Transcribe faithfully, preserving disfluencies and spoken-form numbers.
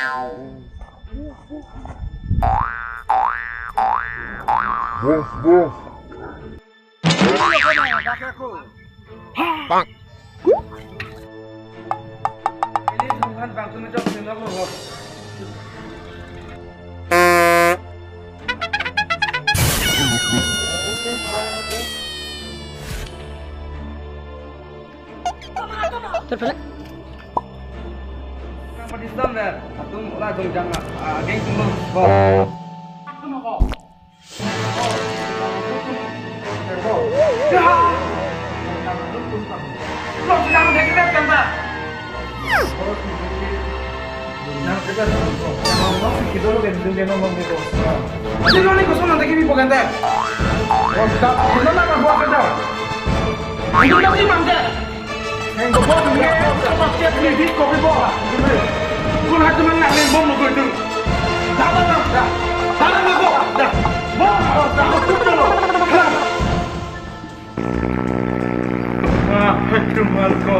Nang padistan ver, atum la jongjang, ah, geng tum lo. Atum ako. Ya. Lo sedang dekat kan ta? Nang kita nang kita lo kan dia ngomong gitu. Jadi lo ni kosong nanti kami bukan teh. Kita nama buat kita. Itu lagi mangga. Heng ko bos ni, ko bos cek ni di ko bos. Kun hati man nang bom lo ko itu. Dah, dah, dah, dah. Dah, dah, dah, dah. Bom, bom, dah, dah, dah, dah. Ah, cuma ko.